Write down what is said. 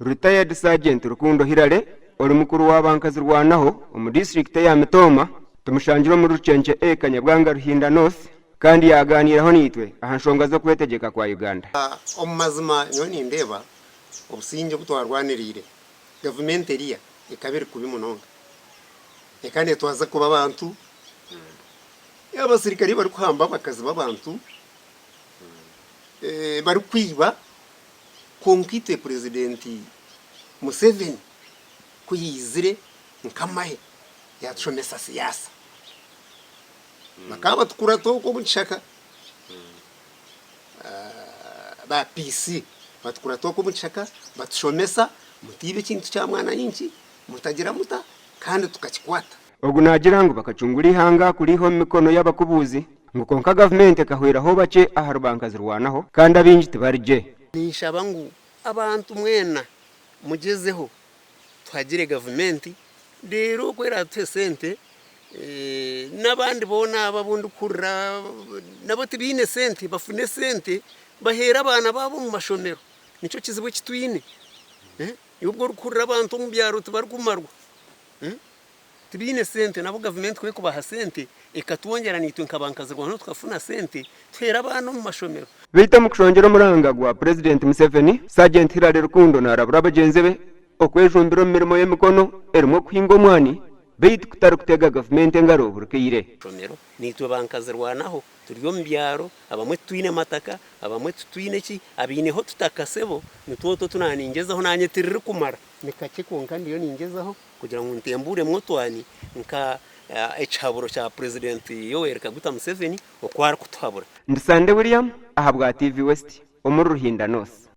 Retired Sergeant Rukundo Hillary ori mukuru wa bankazirwanaho omu disiturikiti eya Mitooma tumushangire omuri Ruchenche A Kanyabwanga Ruhinda North kandi yaaganiiraho naitwe aha nshonga z'okwetegyeka kwa Uganda. Omu mazima nyowe nindeeba obusingye obu twarwaniriire gavumenti eriya ekaba eri kubi munonga. Ekaba netwaza kubi abantu, abasirikare barikuhamba abakazi b'abantu, barikwiba kwonka itwe Purezidenti Museveni ku yaizire nk'amahe yatushomesa siyaasa. Bakaba batukurata okwo omu kishaka, ba PC batukurata okwo omu kishaka batushomesa mutaiba ekintu kya mwananchi, mutagira muta kandi tukakikwata. Ogu naagira ngu bakacungura eihanga kuriiha omu mikono y'abakubuuzi ngu kwonka gavumenti ekahweraho bakye ahari bankazirwanaho kandi abaingi tibari gye. Ninshaba ngu abantu mwena mugyezeho tuhagire gavumenti reero ku eratuhe sente n'abandi boona abo abu ndikuhurira nabo tibaine sente bafune sente baheere abaana baabo omu mashomero nikyo kizibu eki twine. Iwe obu orikuhurira abantu omu byaro tibarikumarwa. Tibaine sente nabo gavumenti ku erikubaha sente ekatwongyera naitwe nka bankazirwanaho tukafuna sente tuheere abaana omu mashomero. Beitu omu kushongyera omuranga gwa Purezidenti Museveni, Sergeant Hillary Rukundo narabura bagyenzi be okwejumbira omu mirimo y'emikono erimu okuhinga omwani beitu kutari kutega gavumenti engaro buri kaire. Ishomero naitwe bankazirwanaho turi omu byaro abamwe titwine mataka abamwe titwine ki abaineho otutaka sebo nitwo otu otu naaningyezaho naanye tiririkumara ni kakye kwonka ndiyo ningyezaho Kugira ngu ntembuuremu otwani nka ekihaburo kya Purezidenti Yoweri Kaguta Museveni oku arikutuhabura. Ndi Sande William ahabwa TV West omuri Ruhinda North.